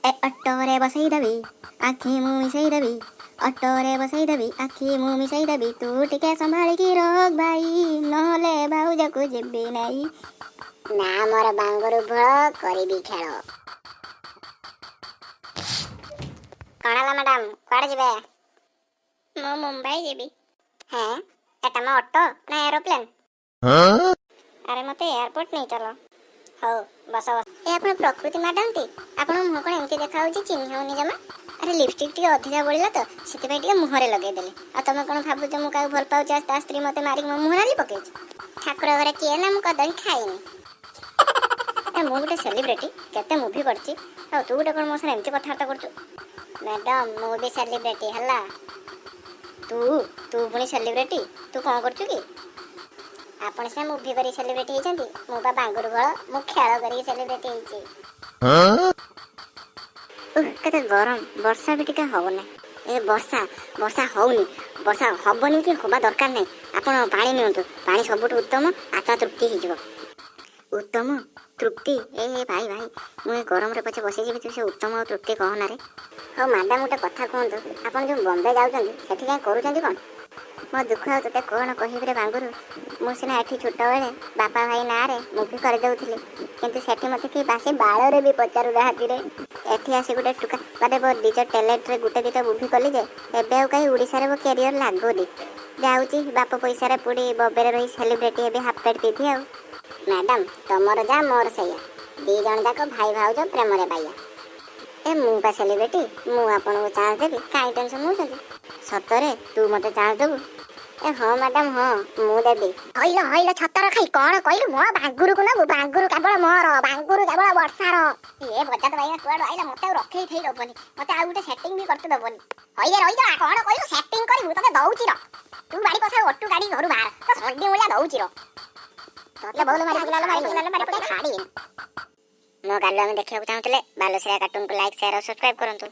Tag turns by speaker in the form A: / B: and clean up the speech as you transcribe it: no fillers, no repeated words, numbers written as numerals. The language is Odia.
A: ଏ ଅଟୋରେ ବସେଇଦେବି, ଆଖି ମୁଁ ମିଶେଇଦେବି। ଅଟୋରେ ବସେଇଦେବି, ଆଖି ମୁଁ ମିଶେଇଦେବି। ତୁ ଟିକେ ସମ୍ଭାଳିକି ରଖ ଭାଇ, ନହେଲେ ଭାଉଜକୁ ଯିବି ନାଇଁ।
B: ନା ମୋର ବାଙ୍ଗୁରୁ ଭୋଳ କରିବି ଖେଳ। କଣ ହେଲା ମ୍ୟାଡାମ, କୁଆଡେ ଯିବେ?
A: ମୁଁ ମୁମ୍ବାଇ ଯିବି। ହେଁ, ଏଟା ମୋ ଅଟୋ ନା ଏରୋପ୍ଲେନ୍? ଆରେ, ମତେ ଏୟାରପୋର୍ଟ ନେଇ ଚାଲ। ହଉ, ବସ ବସ। ଏ, ଆପଣ ପ୍ରକୃତି ମ୍ୟାଡାମ ଟି? ଆପଣଙ୍କ ମୁହଁ କଣ ଏମିତି ଦେଖାଯାଉଛି, ଚିହ୍ନି ହଉନି ଜମା। ଆରେ, ଲିପଷ୍ଟିକ୍ ଟିକେ ଅଧିକା ବଳିଲା ତ, ସେଥିପାଇଁ ଟିକେ ମୁହଁରେ ଲଗେଇଦେଲି। ଆଉ ତମେ କଣ ଭାବୁଛ ମୁଁ କାହାକୁ ଭଲ ପାଉଛି ଆଉ ତା ସ୍ତ୍ରୀ ମତେ ମାରିକି ମୋ ମୁହଁ ନାଲି ପକେଇଛି? ଠାକୁର ଘରେ କିଏ ନା, ମୁଁ କଦଳୀ ଖାଇନି। ଏ, ମୁଁ ଗୋଟେ ସେଲିବ୍ରିଟି, କେତେ ମୁଭି କରିଛି। ଆଉ ତୁ ଗୋଟେ କଣ ମୋ ସାଙ୍ଗରେ ଏମିତି କଥାବାର୍ତ୍ତା କରୁଛୁ? ମ୍ୟାଡାମ, ମୁଁ ବି ସେଲିବ୍ରିଟି ହେଲା। ତୁ ତୁ ପୁଣି ସେଲିବ୍ରିଟି? ତୁ କଣ କରୁଛୁ କି? ଆପଣ ସିନା ମୁଭି କରି ସେଲିବ୍ରିଟି ହେଇଛନ୍ତି, ମୁଁ ବା ବାଙ୍ଗୁରୁ ଭଳ, ମୁଁ ଖେଳ କରିକି ସେଲିବ୍ରିଟି ହେଇଛି। ଉଃ, କେତେ ଗରମ! ବର୍ଷା ବି ଟିକେ ହଉନି। ଏ ବର୍ଷା, ବର୍ଷା ହଉନି, ବର୍ଷା ହବନି କି ହବା ଦରକାର ନାହିଁ। ଆପଣ ପାଣି ନିଅନ୍ତୁ, ପାଣି ସବୁଠୁ ଉତ୍ତମ, ଆତ୍ମା ତୃପ୍ତି ହେଇଯିବ। ଉତ୍ତମ ତୃପ୍ତି? ଏ ଏ, ଭାଇ ଭାଇ, ମୁଁ ଏ ଗରମରେ ପଛେ ବସିଯିବି, ତୁ ସେ ଉତ୍ତମ ଆଉ ତୃପ୍ତି କହନାରେ। ହଉ ମ୍ୟାଡ଼ାମ, ଗୋଟେ କଥା କୁହନ୍ତୁ, ଆପଣ ଯେଉଁ ବମ୍ବେ ଯାଉଛନ୍ତି, ସେଠି ଯାଇ କରୁଛନ୍ତି କ'ଣ? ମୋ ଦୁଃଖ ଆଉ ତୋତେ କ'ଣ କହିବି ରେ ବାଙ୍ଗୁରୁ। ମୁଁ ସିନା ଏଠି ଛୋଟବେଳେ ବାପା ଭାଇ ନାଁରେ ମୁଭି କରିଦେଉଥିଲି, କିନ୍ତୁ ସେଠି ମୋତେ କେହି ବାସି ବାଳରେ ବି ପଚାରୁନାହାନ୍ତି ରେ। ଏଠି ଆସି ଗୋଟେ ଟୁକା ମାନେ ମୋ ନିଜ ଟ୍ୟାଲେଣ୍ଟରେ ଗୋଟେ ଦୁଇଟା ମୁଭି କଲି ଯେ ଏବେ ଆଉ କାହିଁ ଓଡ଼ିଶାରେ ମୋ କ୍ୟାରିୟର ଲାଗୁନି। ଯାଉଛି ବାପ ପଇସାରେ ପୁଣି ବମ୍ବେରେ ରହି ସେଲିବ୍ରିଟି ହେବି ହାଫ୍ ପ୍ୟାଣ୍ଟ ପିନ୍ଧି। ଆଉ ମ୍ୟାଡ଼ାମ, ତମର ଯା ମୋର ସେଇଆ, ଦି ଜଣ ଯାକ ଭାଇ ଭାଉଜ ପ୍ରେମରେ ବାଇଆ। ଏ, ମୁଁ ପା ସେଲିବ୍ରିଟି, ମୁଁ ଆପଣଙ୍କୁ ଚାନ୍ସ ଦେବି, କାହିଁ ଟେନସନ୍ ହେଉଛନ୍ତି? ସତରେ ତୁ ମୋତେ ଚାନ୍ସ ଦେବୁ? ଏ ହଁ ମ୍ୟାଡ଼ାମ, ହଁ, ମୁଁ ଦେବି।
B: ହଇଲ ହଇଲ, ଛତର ଖାଇ, କଣ କହିଲୁ? ମୋ ବାଙ୍ଗୁରୁକୁ ନବୁ? ବାଙ୍ଗୁରୁ କେବଳ ମୋର, ବାଙ୍ଗୁରୁ କେବଳ ବର୍ଷାର।
A: ଏ ବଜାତ ଭାଇ କୁଆଡୁ ଆଇଲା? ମତେ ଆଉ ରଖେଇ ଥେଇ ଦବନି, ମତେ ଆଉ ଗୋଟେ ସେଟିଂ ବି କରତେ ଦବନି। ହଇରେ, ରହିଯା। କଣ କହିଲୁ? ସେଟିଂ କରିବୁ? ତତେ ଦଉଛି ର। ତୁ ବାଡି ପସା ଅଟୁ ଗାଡି ଘରୁ ବାହାର ତ ସଣ୍ଡି ମୂଳିଆ, ଦଉଛି ର। ତତେ ବହୁତ ମାରି ପକେଇଲା, ମାରି ପକେଇଲା, ମାରି ପକେଇଲା, ଛାଡ଼ିବିନି।
B: ମୋ ଗାଲୁ ଆମେ ଦେଖିବାକୁ ଚାହୁଁଥିଲେ ବାଲୁଶ୍ରୀଆ କାର୍ଟୁନକୁ ଲାଇକ୍, ସେୟାର ଆଉ ସବସ୍କ୍ରାଇବ କରନ୍ତୁ।